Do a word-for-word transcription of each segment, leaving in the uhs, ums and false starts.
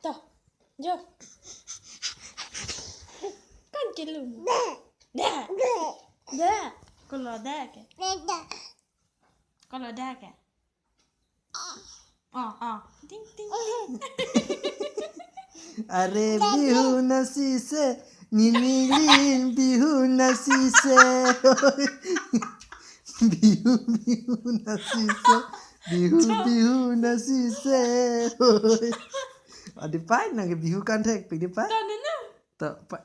To. Jo. Kan kelun. Da. Da. Kolo da ke. Kolo da ke. Oh, oh. Ding, ding, ding. Are Bihu nasi se, nini ling Bihu nasi se. Bihu, Bihu nasi se, Bihu, Bihu nasi se. Adi pai nang ke Bihu kan thek pi di pai. To, nunu. To, pa.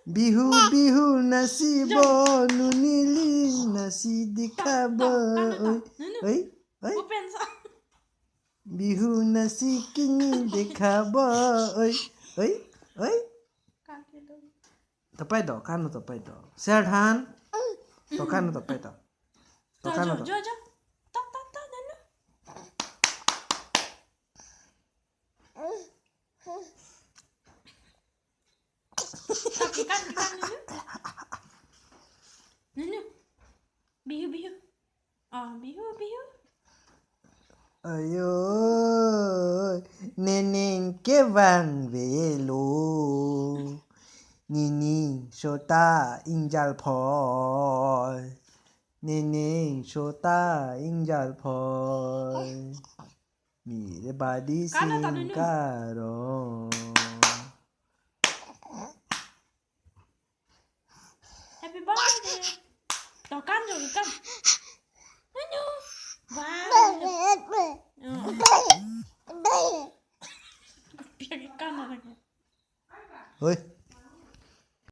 Bihu, Bihu nasi bo, nuni ling nasi dikha bo. Oi, oi, oi. Open sa. Bihu nasi kini dikha bo. Oi, oi, oi. Kan kelun. To pai do, kan to pai do. Ser than. To kan to pai do. To kan jo, to. Jo, jo. Ta, ta, ta, nunu. Kan, kan, kan, nunu. Nunu. Bihu, Bihu. Oh, Bihu, Bihu. Ayo, nening kevang velo. Nini sota ingjal phoi. Nening sota ingjal phoi. Mire badi Kano ta nunu. Singkaro. Happy birthday. To kan jo kan. Nunu. Wow. Oh. Piak kan lagi. Oi.